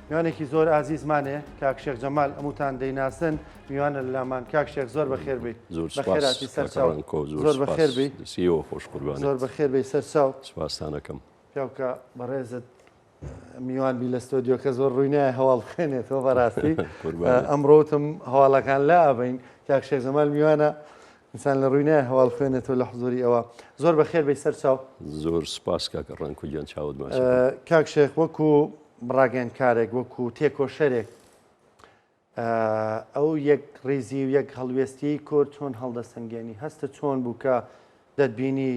میوانێکی زۆر ئازیزمانێ کاک شێخ جەمال ئەموتان دەیناسن میوانە لەلامان کاک شێخ زۆر بەخێر بێی زۆر سپاس بەخێراتی کاکە سەرچاو ڕەنکۆ زۆر زۆر سپاس بەخێر بێی دەستی خۆش قوربانت زۆر بەخێر بێی سەرچاو سپاستانەکەم. پیاوکە بەڕێزت میوان بی لە ستۆدیۆکە زۆر ڕووی نایە هەواڵ بخوێنێتەوە بەڕاستی قوربانت. ئەمڕۆ وتم هەواڵەکان لا ئەبەین کاک شێخ جەمال میوانە ئینسان لە ڕووی نایە هەواڵ بخوێنێتەوە لە حزوری ئەوە زۆر بەخێر بێی سەرچاو. زۆر سپاس کاکە ڕەنکۆ گیان چاوت ماچ ئەکەم. کاک شێخ وەکو ڕاگەیەندکارێک وەکو تێکۆشەرێک ئەو یەک ڕیزی و یەک هەڵوێستیی کورد چۆن هەڵدەسەنگێنی؟ هەستت چۆن بوو کە دەتبینی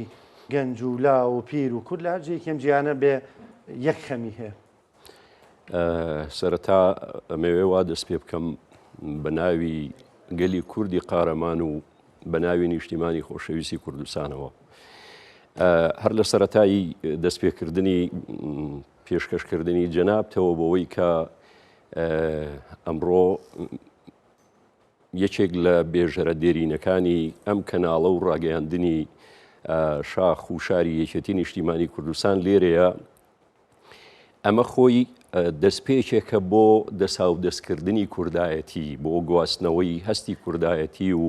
گەنج و لاو و پیر و کورد لە هەر جێیەکی ئەم جیهانە بێ یەک خەمی هەیە؟ سەرەتا ئەمەوێ وا دەست پێ بکەم بە ناوی گەلی کوردی قارەمان و بە ناوی نیشتیمانی خۆشەویستی کوردستانەوە هەر لە سەرەتای دەستپێکردنی پێشکەشکردنی جەنابتەوە بۆەوەی کە ئەمڕۆ یەکێک لە بێژەرە دێرینەکانی ئەم کەناڵە و ڕاگەیاندنی شاخ و شاری یەکێتی نیشتیمانی کوردستان لێرەیە ئەمە خۆی دەستپێکێکە بۆ دەساودەستکردنی کوردایەتی بۆ گواستنەوەی هەستی کوردایەتی و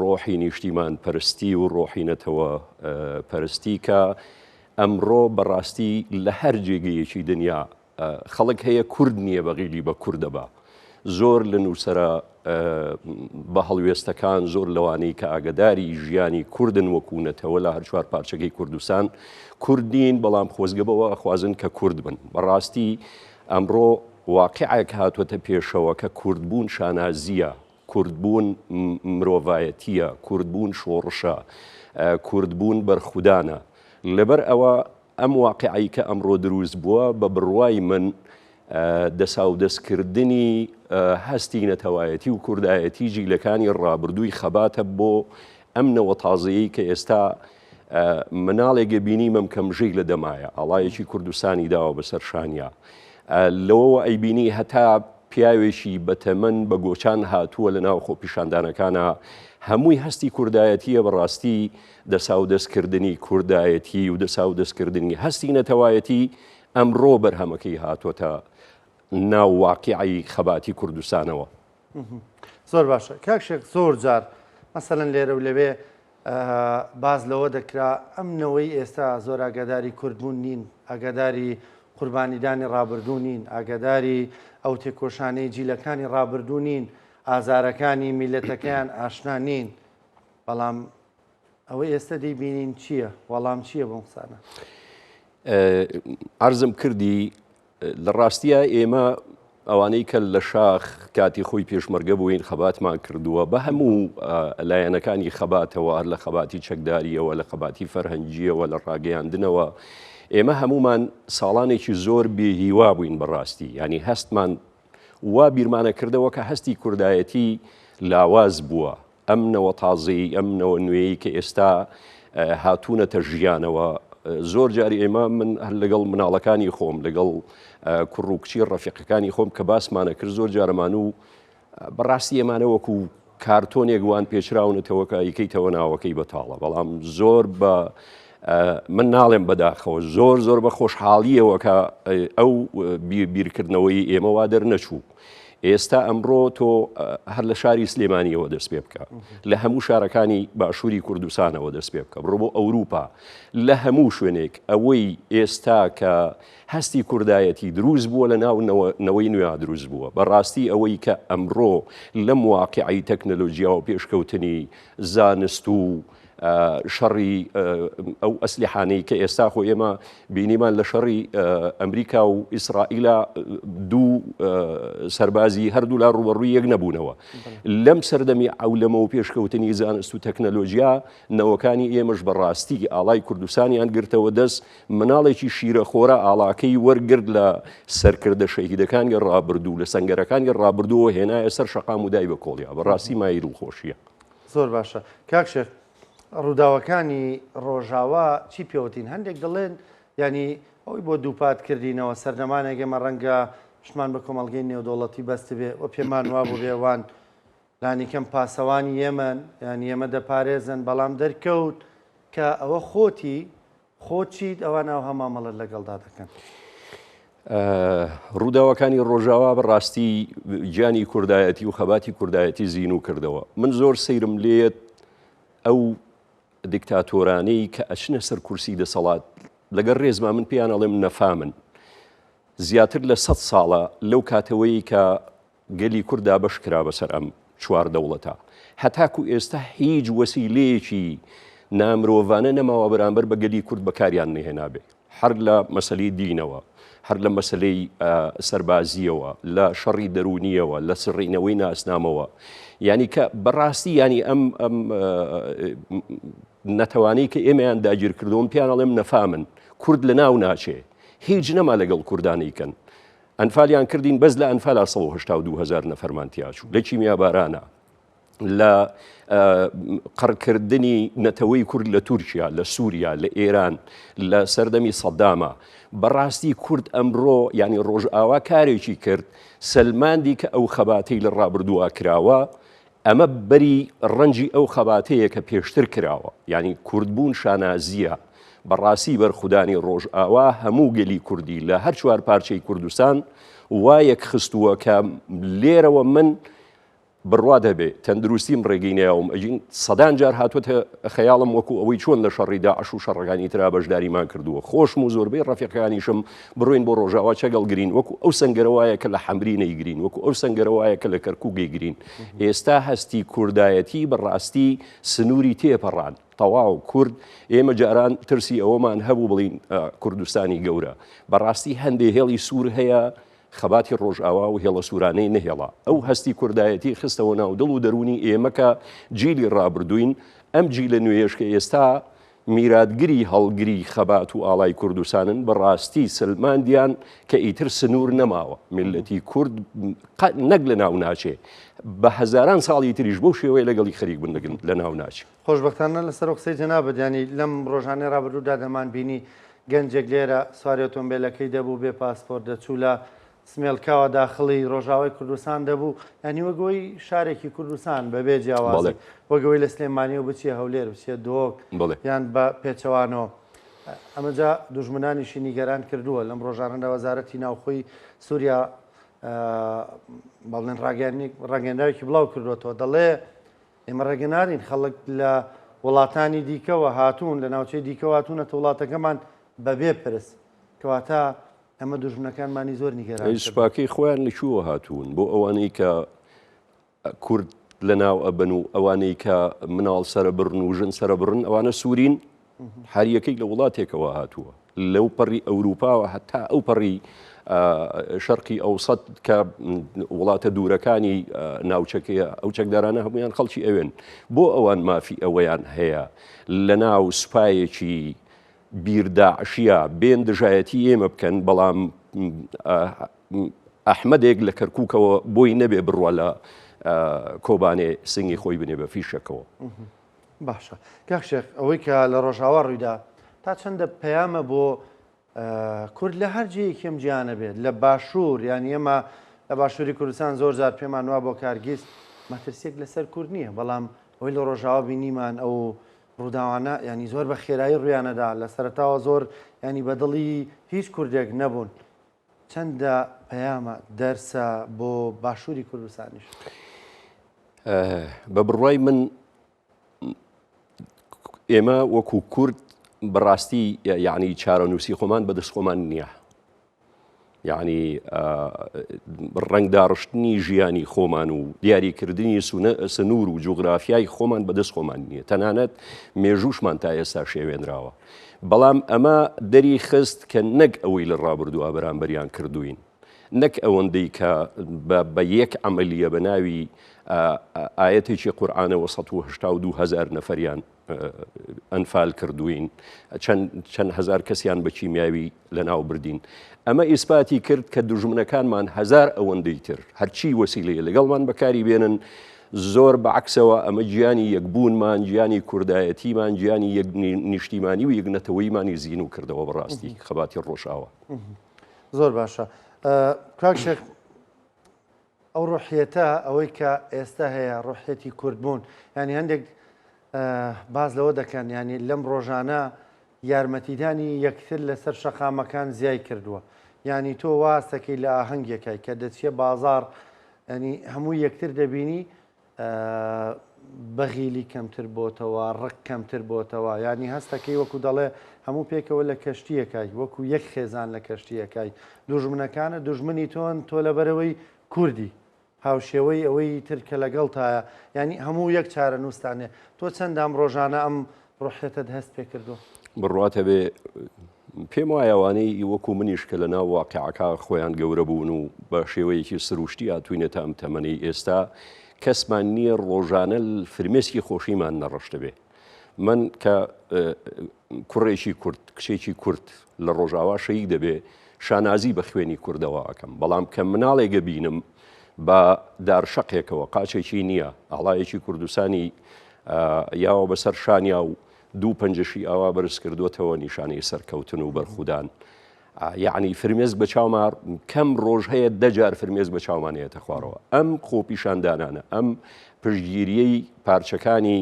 ڕۆحی نیشتیمان پەرستی و ڕۆحی نەتەوە پەرستی کە ئەمڕۆ بەڕاستی لە هەر جێگەیەکی دنیا خەڵک هەیە کورد نییە بەغیلی بە کوردە با زۆر لە نووسرە بە هەڵوێستەکان زۆر لەوانەی کە ئاگداری ژیانی کوردن وەکوونەتەوە لە هەرچوار پارچەکەی کوردستان کورد نین بەڵام خۆزگە بەوە ئەخوازن کە کورد بن بەڕاستی ئەمڕۆ واقعێک هاتووەتە پێشەوە کە کوردبوون شانازیە کوردبوون مرۆڤایەتیە کوردبوون شۆڕشە کوردبوون بەرخودانە لەبەر ئەوە ئەم واقیعەی کە ئەمڕۆ دروست بووە بە بڕوای من دەساودەستکردنی هەستی نەتەوایەتی و کوردایەتی جیلەکانی ڕابردووی خەباتە بۆ ئەم نەوە تازەیەی کە ئێستا مناڵێک بینی مەمکە مژەی لە دەمایە ئاڵایەکی کوردستانی داوە بەسەر شانیا لەوەوە ئەیبینی هەتا پیاوێکی بەتەمەن بە گۆچان هاتووە لە ناو خۆپیشاندانەکانە هەمووی هەستی کوردایەتیە بەڕاستی دەساودەستکردنی کوردایەتی و دەساودەستکردنی هەستی نەتەوایەتی ئەمڕۆ بەرهەمەکەی هاتۆتە ناو واقیعی خەباتی کوردستانەوە. زۆر باشە کاک شێخ زۆر جار مەسەلەن لێرە و لەوێ باس لەوە دەکرا ئەم نەوەی ئێستا زۆر ئاگاداری کوردبوون نین ئاگاداری قوربانیدانی ڕابردوو نین ئاگاداری ئەو تێکۆشانەی جیلەکانی ڕابردوو نین ئازارەکانی میلەتەکەیان ئاشنا نین بەڵام ئەوەی ئێستا دەیبینین چییە؟ وەڵام چییە بۆم قسانە؟ عەرزم کردی لە ڕاستیە ئێمە ئەوانەی کە لە شاخ کاتی خۆی پێشمەرگە بووین خەباتمان کردووە بە هەموو لایەنەکانی خەباتەوە هەر لە خەباتی چەکداریەوە لە خەباتی فەرهەنگیەوە لە ڕاگەیاندنەوە ئێمە هەمومان ساڵانێکی زۆر بێهیوا بووین بەڕاستی ینی هەستمان وا بیرمانە کردەوە کە هەستی کوردایەتی لاواز بووە ئەم نەوە تازەی، ئەم نەوە نوێیەی کە ئێستا هاتوونەتە ژیانەوە، زۆر جار ئێمە من هەر لەگەڵ مناڵەکانی خۆم، لەگەڵ کوڕ و کچی ڕەفیقەکانی خۆم کە باسمانە کرد زۆر جارەمان و بەڕاستی ئێمانە وەکو کارتۆنێک وان پێچراونەتەوە کە ئەیکەیتەوە ناوەکەی بەتاڵە بەڵام زۆر بە من ناڵێم بەداخەوە زۆر زۆر بە خۆشحاڵیەوە کە ئەو بیرکردنەوەی ئێمە وا دەرنەچوو. ئێستا ئەمڕۆ تۆ هەر لە شاری سلێمانیەوە دەست پێ بکە لە هەموو شارەکانی باشووری کوردستانەوە دەست پێ بکە بڕۆ بۆ ئەوروپا لە هەموو شوێنێک ئەوەی ئێستا کە هەستی کوردایەتی دروست بووە لە ناو نەوەی نوێ دروست بووە بەڕاستی ئەوەی کە ئەمڕۆ لەم واقعی تەکنەلۆژیا و پێشکەوتنی زانست و شەڕی ئەو ئەسلیحانەی کە ئێستا خۆ ئێمە بینیمان لە شەڕی ئەمریکا و ئیسرائیلا دوو سەربازی هەردوولا ڕوبەڕووی یەک نەبوونەوە لەم سەردەمی عەولەمە و پێشکەوتنی زانست و تەکنەلۆژیا نەوەکانی ئێمەش بەڕاستی ئاڵای کوردستانیان گرتەوە دەست مناڵێکی شیرەخۆرە ئاڵاکەی وەرگرت لە سەرکردە شەهیدەکانی ڕابردوو لە سەنگەرەکانی ڕابردووە هێنایە سەر شەقام و دای بە کۆڵیا بەڕاستی مایەی دڵخۆشیە. زۆر باشە کاک شێخ ڕووداوەکانی ڕۆژاوا چی پێوتین هەندێک دەڵێن ینی ئەوەی بۆ دووپات کردینەوە سەردەمانێک ئێمە ڕەنگە پشتمان بە کۆمەڵگەی نێودەوڵەتی بەستبێ و پێمان وابوو بێوان لانیکەم پاسەوانی ئێمەن یان ئێمە دەپارێزن بەڵام دەرکەوت کە ئەوە خۆتی خۆت چیت ئەوان ئاوها مامەڵەت لەگەڵدا دەکەن. ڕووداوەکانی ڕۆژاوا بە ڕاستی گیانی کوردایەتی و خەباتی کوردایەتی زینوو کردەوە. من زۆر سەیرم لێیەت ئەو دیکتاتۆرانەی کە ئەچنە سەر کورسی دەسەڵات لەگەر ڕێزما من پێیان ئەڵێم نەفامن. زیاتر لە سەد ساڵە لەو کاتەوەی کە گەلی کورد دابەش کرا بەسەر ئەم چوار دەوڵەتە. هەتاکو ئێستا هیچ وەسیلەیەکی نامرۆڤانە نەماوە بەرامبەر بە گەلی کورد بەکاریان نەهێنابێ. هەر لە مەسەلەی دینەوە، هەر لە مەسەلەی سەربازییەوە، لە شەڕی دەروونییەوە، لە سڕینەوەی ناسنامەوە. یانی کە بەڕاستی یانی ئەم ئەم نەتەوانەی کە ئێمەیان داگیر کردوون پێیان ئەڵێم نەفامن. کورد لە ناو ناچێ. هیچ نەما لەگەڵ کوردان ئەیکەن. ئەنفالیان کردین بەس لە ئەنفالا 182 هزار نەفەرمان تیاچوو لە کیمیابارانە لە قڕکردنی نەتەوەی کورد لە تورکیا لە سووریا لە ئێران لە سەردەمی سەدامە بەڕاستی کورد ئەمڕۆ ینی ڕۆژئاوا کارێکی کرد سەلماندی کە ئەو خەباتەی لە ڕابردووە کراوە ئەمە بەری ڕەنجی ئەو خەباتەیە کە پێشتر کراوە، یانی کوردبوون شانازییە، بەڕاستی بەرخودانی ڕۆژئاوا هەموو گەلی کوردی لە هەر چوار پارچەی کوردستان وا یەکخستووە کە لێرەوە من بڕوات هەبێ تەندروستیم ڕێگەی نەیاوم ئەگین سەدان جار هاتووەتە خەیاڵم وەکو ئەوەی چۆن لە شەڕی داعش و شەڕەکانی ترا بەشداریمان کردووە خۆشم و زۆربەی ڕەفیقەکانیشم بڕۆین بۆ ڕۆژاوا چەک هەڵگرین وەکو ئەو سەنگەرە وایە کە لە حەمرین ئەیگرین وەکو ئەو سەنگەرە وایە کە لە کەرکوک ئەیگرین ئێستا هەستی کوردایەتی بە ڕاستی سنووری تێپەڕاند تەواو کورد ئێمە جاران ترسی ئەوەمان هەبوو بڵین کوردستانی گەورە بەڕاستی هەندێ هێڵی سوور هەیە خەباتی ڕۆژئاوا و هێڵە سوورانەی نەهێڵا ئەو هەستی کوردایەتی خستەوە ناو دڵ و دەروونی ئێمە کە جیلی ڕابردووین ئەم جیلە نوێیەش کە ئێستا میراتگری هەڵگری خەبات و ئاڵای کوردستانن، بە ڕاستی سەلماندیان کە ئیتر سنوور نەماوە، میللەتی کورد قەت نەک لە ناو ناچێ، بە هەزاران ساڵی تریش بەو شێوەیە لەگەڵی خەریک بن لە ناو ناچێ. خۆشبەختانە لەسەر ئەو قسەی جەنابت، یانی لەم ڕۆژانەی ڕابردوودا دەمانبینی گەنجێک لێرە سواری ئۆتۆمبێلەکەی دەبوو بێ پاسپۆرت دەچوو لە سمێڵکاوە داخڵی ڕۆژاوای کوردستان دەبوو، یانی وەک ئەوەی شارێکی کوردستان بەبێ جیاوازی، وەک ئەوەی لە سلێمانیەوە بچیە هەولێر، بچیە دهۆک یان بە پێچەوانەوە. ئەمە جا دوژمنانیشی نیگەران کردووە. لەم ڕۆژانەدا وەزارەتی ناوخۆی سووریا بەڵێن ڕاگەیەنراوێکی بڵاو کردووەتەوە، دەڵێ ئێمە ڕێگە نادەین خەڵک لە وڵاتانی دیکەوە هاتوون، لە ناوچەی دیکەوە هاتوونەتە وڵاتەکەمان بەبێ پرس. کەواتە ئەمە دوژمنەکانمانی زۆر نیگەران ئەی کردووە. سوپاکەی خۆیان لە کوێوە هاتوون؟ بۆ ئەوانەی کە کورد لە ناو ئەبەن و ئەوانەی کە مناڵ سەرەبڕن و ژن سەرەبڕن ئەوانە سوورین؟ هەر یەکەی لە وڵاتێکەوە هاتووە لەو پەڕی ئەوروپاوە هەتا ئەو پەڕی شەرقی ئەوسەت کە وڵاتە دوورەکانی ناوچەکەیە ئەو چەکدارانە هەمویان خەڵکی ئەوێن بۆ ئەوان مافی ئەوەیان هەیە لە ناو سوپایەکی بیر داعشیە بێن دژایەتی ئێمە بکەن بەڵام ئەحمەدێک لە کەرکووکەوە بۆی نەبێ بڕوا لە کۆبانێ سنگی خۆی بنێ بە فیشەکەوە. باشە کاک شێخ ئەوەی کە لە ڕۆژاوا ڕوویدا تا چەندە پەیامە بۆ کورد لە هەر جێیەکی ئەم جیهانە بێت لە باشوور یان ئێمە لە باشووری کوردستان زۆر جار پێمان وا بۆ کارگیز مەترسیەک لەسەر کورد نییە بەڵام ئەوەی لە ڕۆژاوا بینیمان ئەو ڕووداوانە یانی زۆر بە خێرایی ڕوویانەدا لە سەرەتاوە زۆر یانی بە دڵی هیچ کوردێک نەبوون چەندە پەیامە دەرسە بۆ باشووری کوردستانیش؟ بە بڕوای من ئێمە وەکو کورد بەڕاستی یعنی چارەنووسی خۆمان بەدەست خۆمان نییە یەعنی ڕەنگداڕشتنی ژیانی خۆمان و دیاریکردنی سنوور و جوگرافیای خۆمان بەدەست خۆمان نییە تەنانەت مێژووشمان تا ئێستا شێوێنراوە بەڵام ئەمە دەری خست کە نەک ئەوەی لە ڕابردووە بەرامبەریان کردوین نەک ئەوەندەی کە بە یەک عملیە بە ناوی ئاەتێکی قورآانەوە 1970 هزار نەفەریان ئەنفال کردوین چەند هەزار کەسیان بە کیمیاوی لەناو بردین ئەمە ئیسپاتی کرد کە دوژمنەکانمان هەزار ئەوەندەی تر هەرچی وەسیلەیە لەگەڵمان بەکاری بێنن زۆر بەعکسەوە ئەمە گیانی یەکبوونمان گیانی کوردایەتیمان گیانی یەک نیشتیمانی و یەکنەتەوەیمانی زین و کردەوە بەڕاستی خەباتی ڕۆژاوە زۆر باشە کاک شێخ ئەو ڕۆحیەتە ئەوەی کە ئێستا هەیە ڕۆحیەتی کوردبوون یانی هەندێک باس لەوە دەکەن ینی لەم ڕۆژانە یارمەتیدانی یەکتر لەسەر شەقامەکان زیای کردووە. یانی تۆ واستەکەی لە ئاهەنگێکای کە دەچیە بازاڕ ینی هەموو یەکتر دەبینی بەغیلی کەمتر بۆتەوە، ڕق کەمتر بۆتەوە، یانی هەستەکەی وەکو دەڵێ هەموو پێکەوە لە کەشتییەکای، وەکو یەک خێزان لە کەشتییەکای، دوژمنەکانت دوژمنی تۆن، تۆ لەبەرئەوەی کوردی، هاوشێوەی ئەوەی تر کە لەگەڵتایە، یانی هەموو یەک چارەنووستان هەیە، تۆ چەند ئەم ڕۆژانە ئەم ڕۆحیەتەت هەست پێکردووە؟ بڕوات هەبێ پێم وایە ئەوانەی وەکو منیش کە لە ناو واقیعەکە خۆیان گەورە بوون و بە شێوەیەکی سروشتی هاتووینەتە ئەم تەمەنەی ئێستا کەسمان نییە ڕۆژانە فرمێسکی خۆشیمان نەڕشتبێ. من کە کوڕێکی کورد کچێکی کورد لە ڕۆژاوا شەهید دەبێ شانازی بە خوێنی کوردەوە ئەکەم بەڵام کە مناڵێک بینم بە دارشەقێکەوە قاچێکی نییە ئاڵایەکی کوردستانی یاوە بەسەر شانیا و دوو پەنجەشی ئاوا بەرز کردووەتەوە نیشانەی سەرکەوتن و بەرخودان. یەعنی فرمێسک بە چاوما کەم ڕۆژ هەیە دەجار فرمێسک بە چاومان هێتە خوارەوە. ئەم خۆپیشاندانانە، ئەم پشتگیریەی پارچەکانی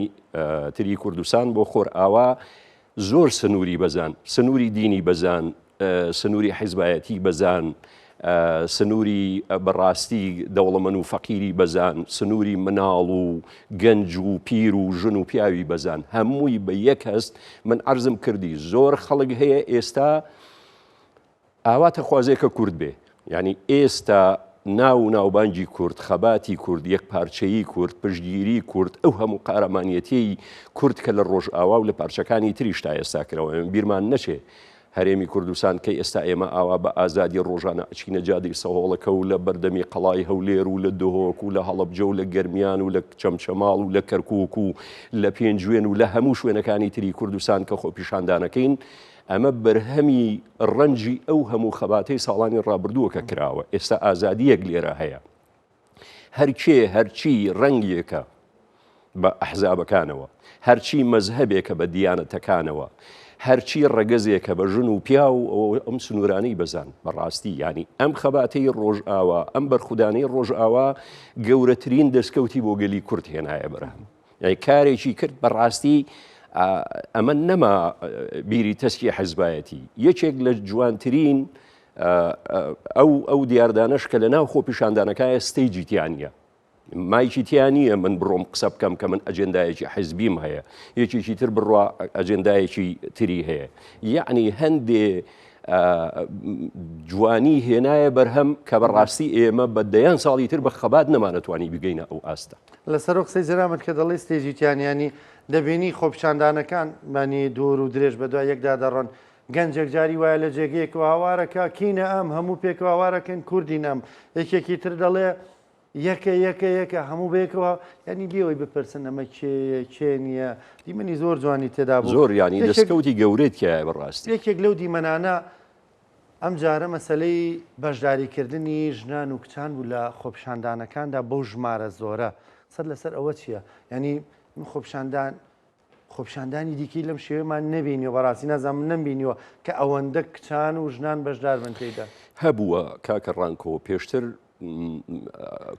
تری کوردستان بۆ خۆرئاوا زۆر سنووری بەزان، سنووری دینی بەزان، سنووری حیزبایەتی بەزان، سنووری بەڕاستی دەوڵەمەن و فەقیری بەزان، سنووری مناڵ و گەنج و پیر و ژن و پیاوی بەزان، هەمووی بە یەک هەست، من عەرزم کردی زۆر خەڵک هەیە ئێستا ئاواتەخوازێ کە کورد بێ، یانی ئێستا ناو و ناوبانگی کورد، خەباتی کورد، یەکپارچەیی کورد، پشتگیری کورد، ئەو هەموو قارەمانیەتیەی کورد کە لە ڕۆژئاوا و لە پارچەکانی تریش تا ئێستا کراوە، بیرمان نەچێ هەرێمی کوردستان کەی ئێستا ئێمە ئاوا بە ئازادی ڕۆژانە ئەچینە جادەی سەهۆڵەکە و لە بەردەمی قەڵای هەولێر و لە دهۆک و لە هەڵەبجە و لە گەرمیان و لە چەمچەماڵ و لە کەرکوک و لە پێنجوێن و لە هەموو شوێنەکانی تری کوردستان کە خۆپیشاندانەکەین ئەمە بەرهەمی ڕەنجی ئەو هەموو خەباتەی ساڵانی ڕابردووە کە کراوە ئێستا ئازادیەک لێرە هەیە هەرکێ هەرچی ڕەنگێکە بە ئەحزابەکانەوە، هەرچی مەزهەبێکە بە دیانەتەکانەوە، هەرچی ڕەگەزێکە بە ژن و پیاو ئەوە ئەم سنوورانەی بەزان بەڕاستی یانی ئەم خەباتەی ڕۆژئاوا ئەم بەرخودانەی ڕۆژئاوا گەورەترین دەستکەوتی بۆ گەلی کورد هێنایە بەرهەم یانی کارێکی کرد بەڕاستی ئەمە نەما بیری تەسکی حزبایەتی یەکێک لە جوانترین ئەو ئەو دیاردانەش کە لە ناو خۆپیشاندانەکایە stage ی تیا نییە مایکی تیا نییە من بڕۆم قسە بکەم کە من ئەجێندایەکی حزبیم هەیە یەکێکی تر بڕوا ئەجێندایەکی تری هەیە یەعنی هەندێ جوانی هێنایە بەرهەم کە بەڕاستی ئێمە بە دەیان ساڵی تر بە خەبات نەمانەتوانی بگەینە ئەو ئاستە. لەسەر قسەی جەنابت کە دەڵێی stage ی تیا نییە یانی دەبینی خۆپیشاندانەکان مانی دوور و درێژ بەدوای یەکدا دەڕۆن گەنجێک جاری وایە لە جێگەیەکەوە هاوارەکا کینە ئەم هەموو پێکەوە هاوارەکەن کوردین ئەم یەکێکی تر دەڵێ یەکە یەکە یەکە هەموو بەیەکەوە یانی لێوەی بپرسن ئەمە کێیە کێ نییە دیمەنی زۆر جوانی تێدا بوو زۆر یانی دەستکەوتی گەورەی تیایە بەڕاستی یەکێک لەو دیمەنانە ئەم جارە مەسەلەی بەشداریکردنی ژنان و کچان بوو لە خۆپیشاندانەکاندا بەو ژمارە زۆرە قسەت لەسەر ئەوە چییە؟ یانی من خۆپیشاندان خۆپیشاندانی دیکەی لەم شێوەیەمان نەبینیوە بەڕاستی نازانم من نەمبینیوە کە ئەوەندە کچان و ژنان بەشدار بن تێیدا. هەبووە کاکە ڕانکۆ پێشتر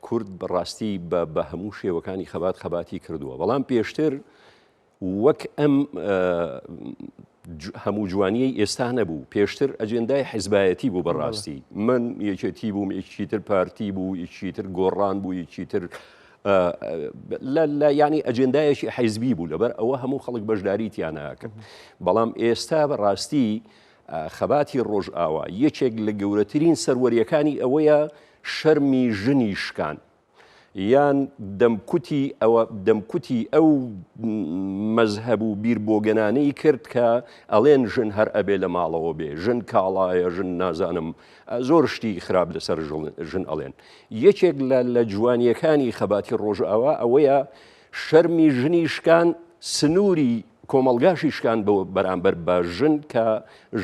کورد بەڕاستی بە هەموو شێوەکانی خەبات خەباتی کردووە بەڵام پێشتر وەک ئەم هەموو جوانیەی ئێستا نەبوو پێشتر ئەجێندای حیزبایەتی بوو بەڕاستی من یەکێتی بووم یەکی تر پارتی بوو یەکی تر گۆڕان بوو یەکی تر لە ینی ئەجێندایەکی حیزبی بوو لەبەر ئەوە هەموو خەڵک بەشداری تیاناکرد بەڵام ئێستا بەڕاستی خەباتی ڕۆژئاوا یەکێک لە گەورەترین سەروەریەکانی ئەوەیە شەرمی ژنی شکان یان دەمکوتی ئەوە دەمکوتی ئەو مەزهەب و بیر بۆگەنانەی کرد کە ئەڵێن ژن هەر ئەبێ لە ماڵەوە بێ ژن کاڵایە ژن نازانم زۆر شتی خراپ لەسەر ژن ئەڵێن یەکێک لە لە جوانیەکانی خەباتی ڕۆژئاوا ئەوەیە شەرمی ژنی شکان سنووری کۆمەڵگاشی شکان بۆ بەرامبەر بە ژن کە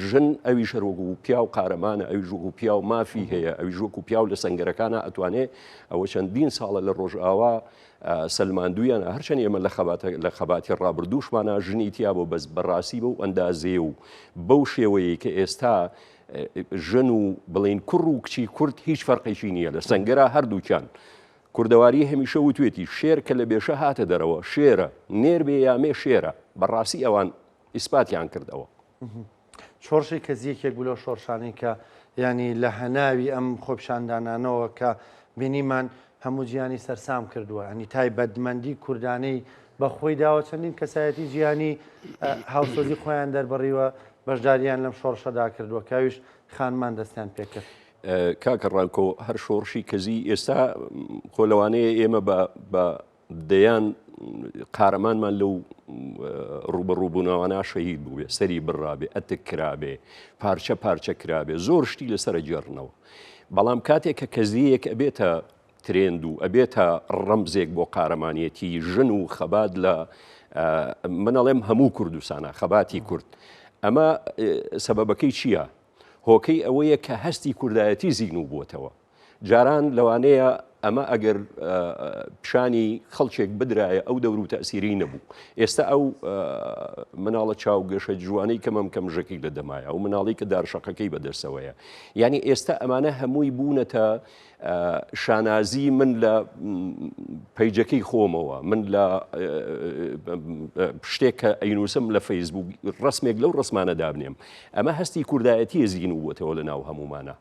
ژن ئەویش هەر وەکو پیاو قارەمانە ئەویش وەکو پیاو مافی هەیە ئەویش وەکو پیاو لە سەنگەرەکانە ئەتوانێ ئەوە چەندین ساڵە لە ڕۆژئاوا سەلماندویانە هەرچەند ئێمە لە خەباتە لە خەباتی ڕابردووشمانە ژنی تیا بۆ بەس بەڕاستی بەو ئەندازەیە و بەو شێوەیە کە ئێستا ژن و بڵین کوڕ و کچی کورد هیچ فەرقێکی نییە لە سەنگەرا هەردووکیان کوردەواری هەمیشە وتوێتی شێر کە لە بێشە هاتە دەرەوە شێرە، نێر بێ یا مێ شێرە، بەڕاستی ئەوان ئیسپاتیان کرد ئەوە. شۆڕشی کەزی یەکێک بوو لەو شۆڕشانەی کە یانی لە هەناوی ئەم خۆپیشاندانانەوە کە بینیمان هەموو جیهانی سەرسام کردووە ینی تایبەتمەندی کوردانەی بە خۆی داوە چەندین کەسایەتی جیهانی هاوسۆزی خۆیان دەربڕیوە بەشداریان لەم شۆڕشەدا کردووە کاویش خانمان دەستیان پێکرد. کاکە ڕانکۆ هەر شۆڕشی کەزی ئێستا خۆ لەوانەیە ئێمە بە دەیان قارەمانمان لەو ڕوبەڕووبوونەوەنا شەهید بووێ سەری بڕابێ ئەتک کرابێ پارچە پارچە کرابێ زۆر شتی لەسرە گێڕنەوە بەڵام کاتێک کە کەزیەک ئەبێتە ترێند و ئەبێتە ڕەمزێک بۆ قارەمانەتی ژن و خەبات لە منەڵێم هەموو کوردستانە خەباتی کورد ئەمە سەبەبەکەی چییە؟ هۆکەی ئەوەیە کە هەستی کوردایەتی زینوو بووەتەوە. جاران لەوانەیە ئەمە ئەگەر پیشانی خەڵکێک بدرایە ئەو دەور و تەسیری نەبوو. ئێستا ئەو مناڵە چاوگەشە جوانەی کە مەمکە مژەکەی لە دەمایە، ئەو مناڵی کە دارشەقەکەی بەدەستەوەیە. یعنی ئێستا ئەمانە هەمووی بوونەتە شانازی من لە پەیجەکەی خۆمەوە من لە شتێک کە ئەینووسم لە فەیسبوک ڕسمێک لەو ڕسمانە دابنێم ئەمە هەستی کوردایەتی زینوو بووەتەوە لە ناو هەمومانە.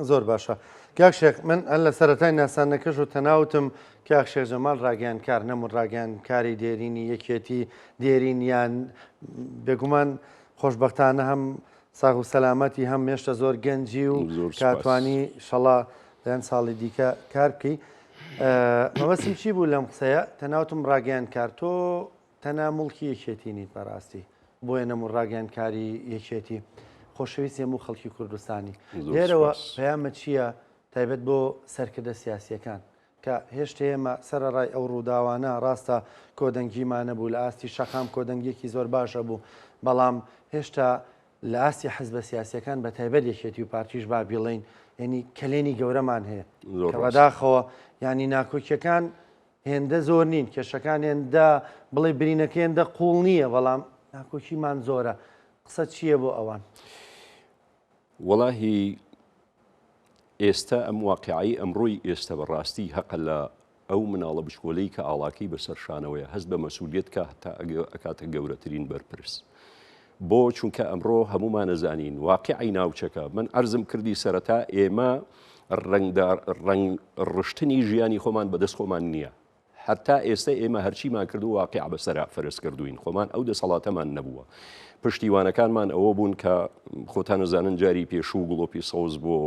زۆر باشە کاک شێخ من ئەن لە سەرەتای ناساندنەکەش و تەناوتم کاک شێخ جەمال ڕاگەیاندکار نەمون ڕاگەیاندکاری دێرینی یەکێتی دێرین یان بێگومان خۆشبەختانە هەم ساغ و سەلامەتی هەم هێشتا زۆر گەنجی و کاتوانی شەڵا دەیان ساڵی دیکە کار بکەی مەبەستم چی بوو لەم قسەیە تەناوتم ڕاگەیاندکار تۆ تەنها موڵکی یەکێتی نیت بەڕاستی بۆیە نەموو ڕاگەیاندکاری یەکێتی خۆشەویستی هەموو خەڵکی کوردستانی لێرەوە پەیامە چییە تایبەت بۆ سەرکردە سیاسیەکان کە هێشتا ئێمە سەرەڕای ئەو ڕووداوانە ڕاستە کۆدەنگیمان نەبوو لە ئاستی شەقام کۆدەنگیەکی زۆر باشە بوو بەڵام هێشتا لە ئاستی حزبە سیاسیەکان بە تایبەت یەکێتی و پارتیش با بیڵێین یعنی کەلێنی گەورەمان هەیە کە بەداخەوە یعنی ناکۆکیەکان هێندە زۆر نین کێشەکان هێندە بڵێ برینەکە هێندە قوڵ نییە بەڵام ناکۆکیمان زۆرە قسە چییە بۆ ئەوان؟ وەڵاهی ئێستا ئەم واقیعەی ئەمڕۆی ئێستا بەڕاستی هەقە لە ئەو مناڵە بچکۆلەی کە ئاڵاکەی بەسەر شانەوەیە هەست بە مەسولیت کە هەتا ئەکاتە گەورەترین بەرپرس بۆ چونکە ئەمڕۆ هەمومانەزانین واقعی ناوچەکە من ئەرزم کردی سەرەتا ئێمە ڕەنگدار ڕەنگ ڕشتنی ژیانی خۆمان بەدەست خۆمان نییە هەتا ئێستە ئێمە هەرچیمان کردو واقیع بەسەرا فەرز کردوین خۆمان ئەو دەسەڵاتەمان نەبووە پشتیوانەکانمان ئەوە بوون کە خۆتان ئەزانن جاری پێشوو گڵۆپی سەوز بۆ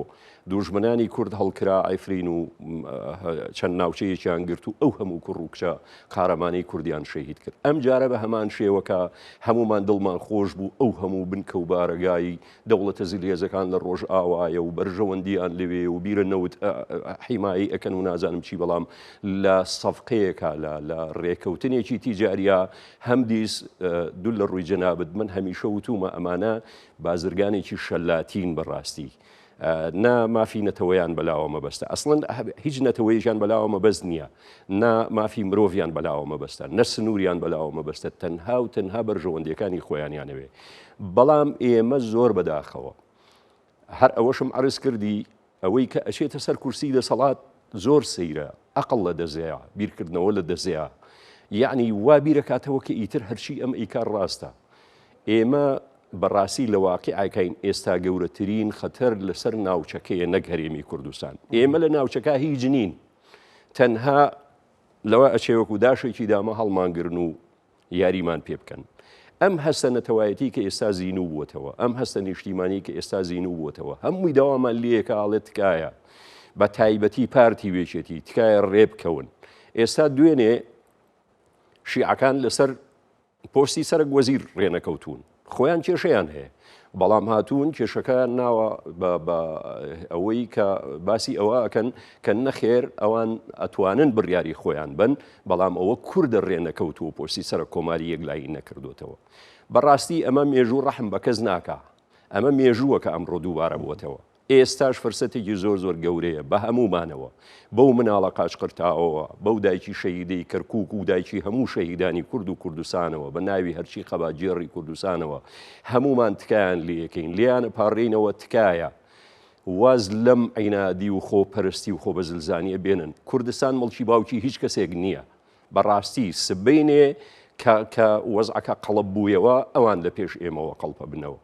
دوژمنانی کورد هەڵکرا عیفرین و چەند ناوچەیەکیان گرت و ئەو هەموو کوڕ و کچە قارەمانی کوردیان شەهید کرد ئەم جارە بە هەمان شێوەکە هەمومان دڵمان خۆش بوو ئەو هەموو بنکە و بارەگای دەوڵەتە زلهێزەکان لە ڕۆژئاوایە و بەرژەوەندیان لەوێ و بیرە نەوت حیمایی ئەکەن و نازانم چی بەڵام لە سەفقەیەکە لە لە ڕێکەوتنێکی تیجاریا هەمدیس دوو لە ڕووی جەنابت من هەمیشە وتومە ئەمانە بازرگانێکی شەلاتین بەڕاستی نا مافی نەتەوەیان بەلاوە مەبەستە ئەسڵەن هیچ نەتەوەیەکیان بەلاوە مەبەست نییە نا مافی مرۆڤیان بەلاوە مەبەستە نە سنووریان بەلاوە مەبەستە تەنها و تەنها بەرژەوەندیەکانی خۆیانیانەوێ بەڵام ئێمە زۆر بەداخەوە هەر ئەوەشم عرض کردی ئەوەی کە ئەچێتە سەر کورسی دەسەڵات زۆر سەیرە ئەقڵ لە دەزەیە بیرکردنەوە لە دەزەیە یعنی وا بیرەکاتەوە کە ئیتر هەرچی ئەم ئیکار ڕاستە ئێمە بەڕاستی لە واقیعەکەین ئێستا گەورەترین خەتەر لەسەر ناوچەکەیە نەک هەرێمی کوردستان ئێمە لە ناوچەکە هیچ نین تەنها لەوە ئەچێ وەکو داشێکی دامە هەڵمانگرن و یاریمان پێ بکەن. ئەم هەستە نەتەوایەتی کە ئێستا زینوو بووەتەوە، ئەم هەستە نیشتیمانی کە ئێستا زینوو بووەتەوە، هەمووی داوامان لێیە کە ئاڵێ تکایە، بە تایبەتی پارتی و یەکێتی، تکایە ڕێ بکەون. ئێستا دوێنێ شیعەکان لەسەر پۆستی سەرەک وەزیر ڕێنەکەوتوون. خۆیان کێشەیان هەیە بەڵام هاتوون کێشەکەیان ناوە بە ئەوەی کە باسی ئەوە ئەکەن کە نەخێر ئەوان ئەتوانن بڕیاری خۆیان بن بەڵام ئەوە کوردە ڕێ نەکەوتووە پۆستی سەرەک کۆماری یەکلایی نەکردوتەوە بەڕاستی ئەمە مێژوو ڕەحم بە کەس ناکا ئەمە مێژووە کە ئەمڕۆ دووبارە بووەتەوە ئێستاش فرسەتێکی زۆر زۆر گەورەیە بە هەموومانەوە، بەو مناڵە قاچقرتاوەوە، بەو دایکی شەهیدەی کەرکووک و دایکی هەموو شەهیدانی کورد و کوردستانەوە، بە ناوی هەرچی خەباتگێڕی کوردستانەوە، هەموومان تکایان لێیەکەین، لێیان ئەپاڕێینەوە تکایە واز لەم عینادی و خۆپەرستی و خۆبەزلزانییە بێنن، کوردستان مڵکی باوکی هیچ کەسێک نییە، بەڕاستی سبەینێ کە کە وەزعەکە قەڵب بوویەوە ئەوان لە پێش ئێمەوە قەڵپەبنەوە.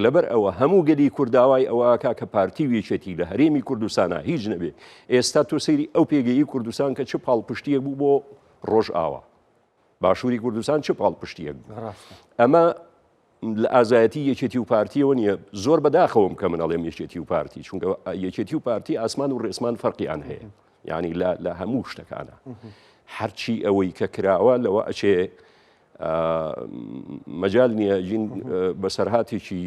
لەبەر ئەوە هەموو گەلی کورد داوای ئەوە ئەکا کە پارتی و یەکێتی لە هەرێمی کوردستانا هیچ نەبێ ئێستا تۆ سەیری ئەو پێگەی کوردستان کە چ پاڵپشتیەک بوو بۆ ڕۆژئاوا باشووری کوردستان چ پاڵپشتیەک بوو ئەمە لە ئازایەتی یەکێتی و پارتیەوە نییە زۆر بەداخەوەم کە من ئەڵێم یەکێتی و پارتی چونکە یەکێتی و پارتی ئاسمان و ڕێسمان فەرقیان هەیە یعنی لە هەموو شتەکانە هەرچی ئەوەی کە کراوە لەوە ئەچێ مەجال نییە ژین بەسەرهاتێکی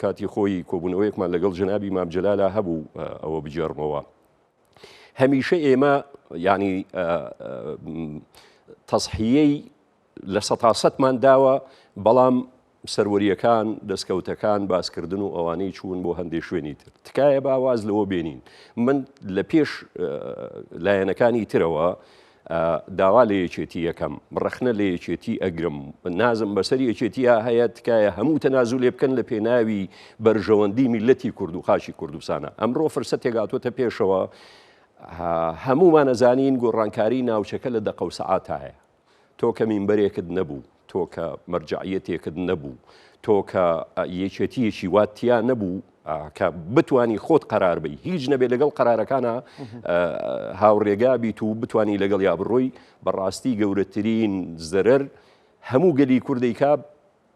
کاتی خۆی کۆبوونەوەیەکمان لەگەڵ جەنابی مام جەلالا هەبوو ئەوە بگێڕمەوە هەمیشە ئێمە ینی تەسحیەی لە سەتاسەتمان داوە بەڵام سەروەرییەکان، دەستکەوتەکان، باسکردن و ئەوانەی چوون بۆ هەندێ شوێنی تر. تکایە با واز لەوە بێنین. من لە پێش لایەنەکانی ترەوە داوا لە یەکێتی یەکەم، ڕەخنە لە یەکێتی ئەگرم، نازم بەسەر یەکێتییا هەیە، تکایە هەموو تەنازولێ بکەن لە پێناوی بەرژەوەندی میللەتی کورد و خاکی کوردستانە. ئەمڕۆ فرسەتێک هاتۆتە پێشەوە، هەموومان ئەزانین گۆڕانکاری ناوچەکە لە دەقە و سەعاتایە. تۆ کە مینبەرێکت نەبوو، تۆ کە مەرجەعیەتێکت نەبوو، تۆ کە یەکێتییەکی وات تیا نەبوو کە بتانی خۆت قەرار بی هیچ نەبێ لەگەڵ قەرارەکانە هاوڕێگا بیت و بتانی لەگەڵ یا بڕۆی بەڕاستی گەورەترین زەرەر هەموو گەلی کوردەیکا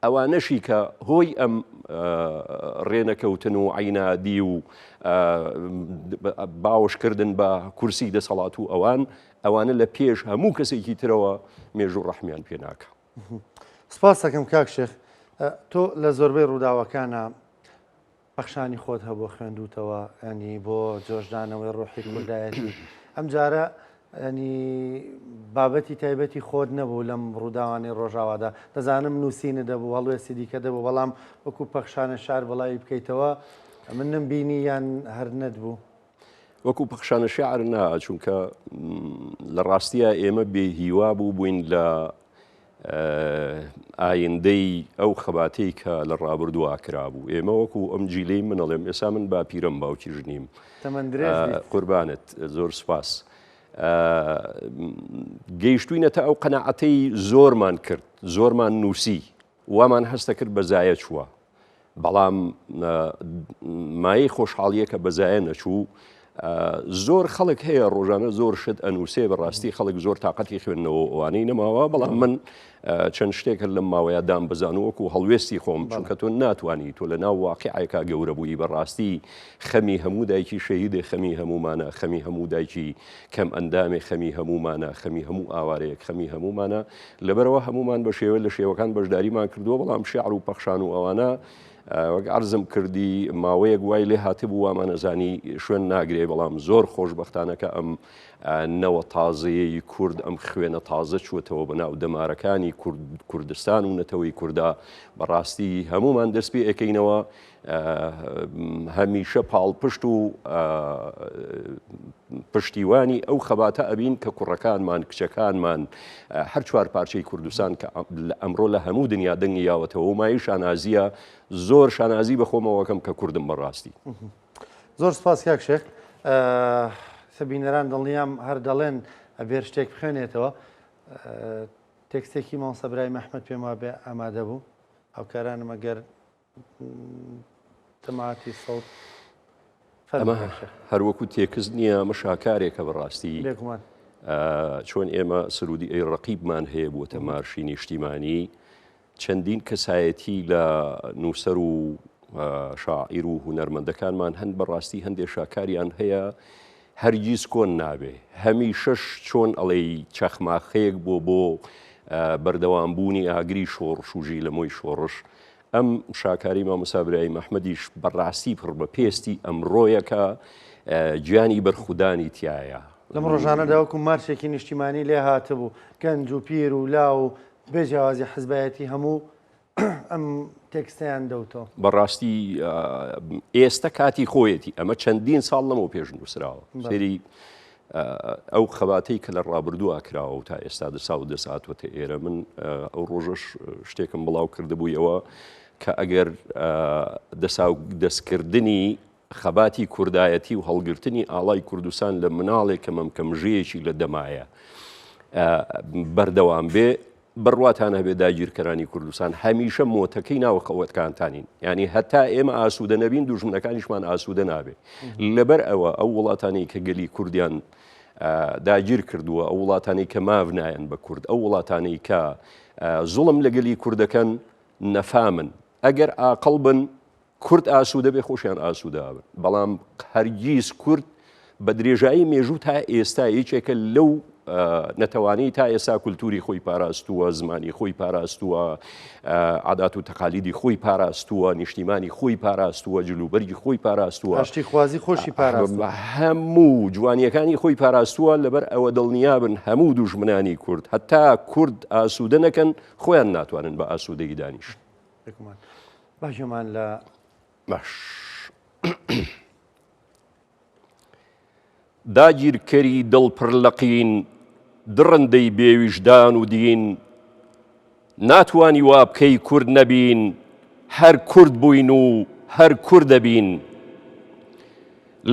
ئەوانەشی کە هۆی ئەم ڕێنەکەوتن و عەینادی و باوەشکردن بە کورسی دەسەڵات و ئەوان، ئەوانە لە پێش هەموو کەسێکی ترەوە مێژوو ڕەحمیان پێ ناکا. سپاست دەکەم کاک شێخ. تۆ لە زۆربەی ڕووداوەکانا پەخشانی خۆت هەبووە خوێندووتەوە ینی بۆ جۆشدانەوەی ڕۆحی کوردایەتی ئەم جارە ینی بابەتی تایبەتی خۆت نەبوو لەم ڕووداوانەی ڕۆژاوادا دەزانم نووسینە دەبوو هەڵوێستی دیکە دەبوو بەڵام وەکو پەخشانە شار بڵاوی بکەیتەوە من نم بینی یان هەر نەتبوو وەکو پەخشانە شعر نا چونکە لە ڕاستیە ئێمە بێ هیوا بوو بووین لە ئایندەی ئەو خەباتەی کە لە ڕابردووا کرابوو ئێمە وەکو ئەم جیلەی من ئەڵێم ئێسا من باپیرم باوکی ژنیم قوربانت زۆر سوپاس گەیشتوینەتە ئەو قەنەعەتەی زۆرمان کرد زۆرمان نووسی وامان هەستە کرد بە زایە چووە بەڵام مایەی خۆشحاڵیە کە بەزایە نەچوو زۆر خەڵک هەیە ڕۆژانە زۆر شت ئەنووسێ بەڕاستی خەڵک زۆر تااقەتی خوێندنەوە ئەوانەی نەماوە بەڵام من چەند شتێک هەر لەم ماوەیە دام بەزان وەکو هەڵوێستی خۆم چونکە تۆ ناتوانانی تۆ لە ناو واقعێکا گەورە بووی بەڕاستی خەمی هەموو دایکی شەهیدێ خەمی هەمومانە خەمی هەموو دایکی کەم ئەندامێ خەمی هەمومانە خەمی هەموو ئاوارەیەک خەمی هەمومانە لەبەرئەوە هەموومان بە شێوە لە شێوەکان بەشداریمان کردووە، بەڵام شیعر و پەخشان و ئەوانە وەک عەرزم کردی ماوەیەک وای لێ هاتبوو وامانەزانی شوێن ناگرێ، بەڵام زۆر خۆشبەختانە کە ئەم نەوە تازەیەی کورد ئەم خوێنە تازە چووەتەوە بە ناو دەمارەکانی کوردستان و نەتەوەی کوردا بەڕاستی هەمومان دەست پێ ئەکەینەوە هەمیشە پاڵپشت و پشتیوانی ئەو خەباتە ئەبین کە کوڕەکانمان، کچەکانمان، هەر چوار پارچەی کوردستان کە ئەمڕۆ لە هەموو دنیا دەنگی یاوەتەوە و مایەی شانازییە، زۆر شانازی بە خۆمەوە ئەکەم کە کوردم بەڕاستی. زۆر سپاس کاک شێخ. سە بینەران دڵنیام هەر دەڵێن ئەبێر شتێک بخوێنێتەوە. تێکستێکی مامۆستا برایم ئەحمەد پێم وابێ ئامادە بوو. هاوکارانم ئەگەر تەماتی سەوت ئەمە هەروەکو تێکست نییە ئەمە شاکارێکە بەڕاستی چۆن ئێمە سرودی ئەی ڕقیبمان هەیە بووەتە مارشی نیشتیمانی چەندین کەسایەتی لە نووسەر و شاعیر و هونەرمەندەکانمان هەند بەڕاستی هەندێک شاکاریان هەیە هەرگیز کۆن نابێ هەمیشەش چۆن ئەڵێی چەخماخەیەک بۆ بۆ بەردەوام بوونی ئاگری شۆڕش و ژیلەمۆی شۆڕش ئەم شاکاری مامۆستا برایم ئەحمەدیش بەڕاستی پڕ بە پێستی ئەمڕۆیەکە گیانی بەرخودانی تایە. لەم ڕۆژانەدا وەکو مارشێکی نیشتیمانی لێ هاتبوو، گەنج و پیر و لاو و بێ جیاوازی حزبایەتی هەموو ئەم تێکستەیان دەوتەوە. بەڕاستی ئێستە کاتی خۆیەتی ئەمە چەندین ساڵ لەمەو پێش نووسراوە سێری ئەو خەباتەی کە لە ڕابردووە کراوە و تا ئێستا دەسا و دەست هاتووەتە ئێرە من ئەو ڕۆژەش شتێکم بڵاو کردبوویەوە کە ئەگەر دەسا و دەستکردنی خەباتی کوردایەتی و هەڵگرتنی ئاڵای کوردستان لە مناڵێک کە مەمکەمژەیەکی لە دەمایە بەردەوام بێ. بڕواتان هەبێ داگیرکەرانی کوردستان هەمیشە مۆتەکەی ناو خەوەتکانتانین یعنی هەتا ئێمە ئاسوودە نەبین دوژمنەکانیشمان ئاسوودە نابێ لەبەر ئەوە ئەو وڵاتانی کە گەلی کوردیان داگیر کردووە ئەو وڵاتانی کە ماف نایەن بە کورد ئەو وڵاتانی کە زوڵم لە گەلی کوردەکەن نەفامن ئەگەر ئاقڵ بن کورد ئاسوودە بێ خۆشیان ئاسوودە بن بەڵام هەرگیز کورد بە درێژایی مێژوو تا ئێستا یەکێکە لەو نەتەوانەی تا ئێستا کولتوری خۆی پاراستووە زمانی خۆی پاراستووە عادات و تەقالیدی خۆی پاراستووە نیشتیمانی خۆی پاراستووە جلوبەرگی خۆی پاراستووە ئاشتیخوازی خۆشی پاراستووە هەموو جوانیەکانی خۆی پاراستووە لەبەر ئەوە دڵنیابن هەموو دوژمنانی کورد هەتا کورد ئاسوودە نەکەن خۆیان ناتوانن بە ئاسوودەیی دانیشن. بێگومان با گوێمان لە باش داگیرکەری دڵ پڕ لە قین دڕندەی بێویژدان و دین ناتوانی وا بکەی کورد نەبین هەر کورد بووین و هەر کورد دەبین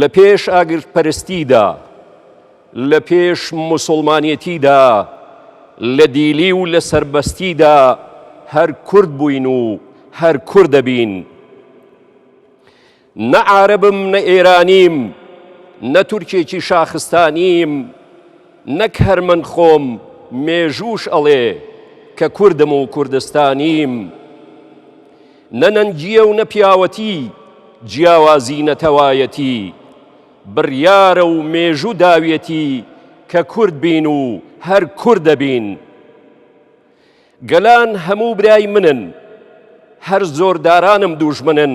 لە پێش ئاگرپەرستیدا، لە پێش موسوڵمانێتیدا، لە دیلی و لە سەربەستیدا هەر کورد بووین و هەر کورد دەبین. نە عارەبم نە ئێرانیم، نە تورکێکی شاخستانیم، نەک هەر من خۆم مێژووش ئەڵێ کە کوردم و کوردستانیم. نە نەنگییە و نە پیاوەتی، جیاوازی نەتەوایەتی، بڕیارە و مێژوو داویەتی کە کورد بین و هەر کورد دەبین. گەلان هەموو برای منن، هەر زۆردارانم دوژمنن،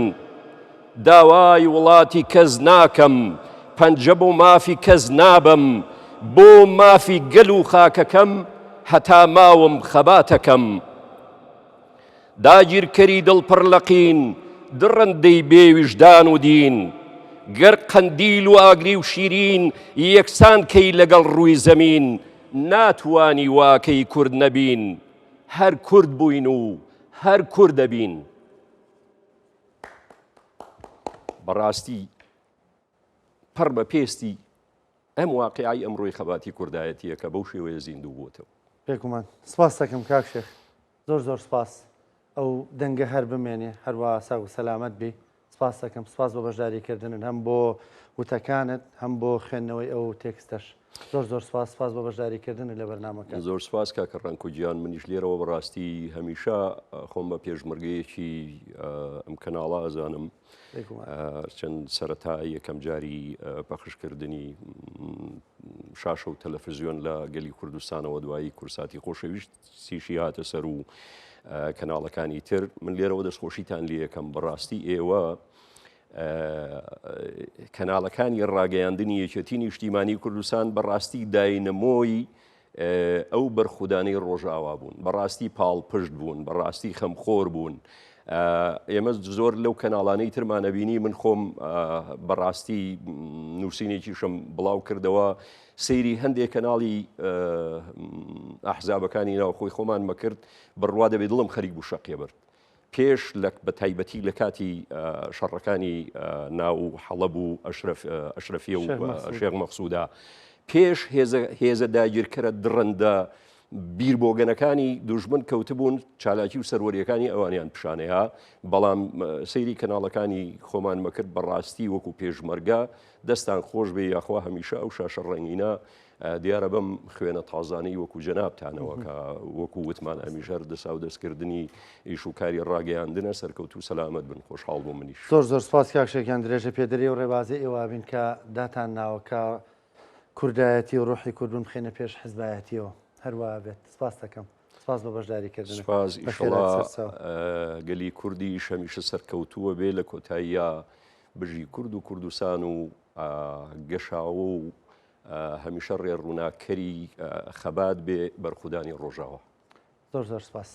داوای وڵاتی کەس ناکەم، پەنجە بۆ مافی کەس نابەم، بۆ مافی گەل و خاکەکەم هەتا ماوم خەباتەکەم. داگیرکەری دڵ پڕ لە قین، دڕندەی بێ ویژدان و دین. گەر قەندیل و ئاگری و شیرین یەکسان کەی لەگەڵ ڕووی زەمین، ناتوانی واکەی کورد نەبین، هەر کورد بووین و هەر کورد دەبین. بەڕاستی پڕ بە پێستی ئەم واقیعەی ئەمڕۆی خەباتی کوردایەتییە کە بەو شێوەیە زیندوو بووەتەوە. بێگومان. سپاست دەکەم کاک شێخ. زۆر زۆر سپاس. ئەو دەنگە هەر بمێنێ، هەروا ساغ و سەلامەت بی. سپاست دەکەم. سپاس بۆ بەشداری کردنت هەم بۆ وتەکانت هەم بۆ خوێندنەوەی ئەو تێکستەش. زۆر زۆر سپاس. سپاس بۆ بەشداری کردنت لە بەرنامەکە. زۆر سپاس کاکە ڕەنکۆ گیان. منیش لێرەوە بەڕاستی هەمیشە خۆم بە پێشمەرگەیەکی ئەم کەناڵە ئەزانم. چەند سەرەتا یەکەم جاری پەخشکردنی شاشە و تەلەفزیۆن لە گەلی کوردستانەوە دوایی کورساتی خۆشەویستیشی هاتە سەر و کەناڵەکانی تر من لێرەوە دەستخۆشیتان لێ یەکەم بەڕاستی ئێوە کەناڵەکانی ڕاگەیاندنی یەکێتی نیشتیمانی کوردستان بەڕاستی داینەمۆی ئەو بەرخودانەی ڕۆژئاوا بوون بەڕاستی پاڵپشت بوون بەڕاستی خەمخۆر بوون ئێمە زۆر لەو کەناڵانەی ترمانەبینی من خۆم بەڕاستی نووسینێکیشم بڵاو کردەوە سەیری هەندێک کەناڵی ئەحزابەکانی ناوخۆی خۆمان مەکرد بڕوا دەبێت دڵم خەریک بوو شەقێ برد پێش لە بە تایبەتی لە کاتی شەڕەکانی ناو حەڵەب و ئەشرەفیە و شێخ مەقسودا پێش هێزە داگیرکەرە دڕندە بیربۆگەنەکانی دوژمن کەوتبوون چالاکی و سەروەریەکانی ئەوانیان پیشانەیە بەڵام سەیری کەناڵەکانی خۆمان مەکرد بەڕاستی وەکو پێشمەرگە دەستان خۆش بێ یاخوا هەمیشە ئەو شاشە ڕەنگینە دیارە بەم خوێنە تازانەی وەکو جەنابتانەوە کە وەکو وتمان ئەمیش هەر دەساو دەستکردنی ئیش و کاری ڕاگەیاندنە سەرکەوتوو سەلامەت بن خۆشحاڵ بووم منیش. زۆر زۆر سپاس کاک شێخ گیان درێژە پێدەری ئەو ڕێبازەی ئێوە بین کە داتان ناوە کە کوردایەتی و ڕۆحی کوردبوون بخەینە پێش حزبایەتیەوە هەر وا بێت سپاست دەکەم سپاس بۆ بەشداری کردنت سپاس بەخێرات ئیشەڵا سەرچاو. گەلی کوردیش هەمیشە سەرکەوتووە بێ لە کۆتاییا بژی کورد و کوردستان و گەشاوە و هەمیشە ڕێ ڕووناککەری خەبات بێ بەرخودانی ڕۆژاوا. زۆر زۆر سپاس.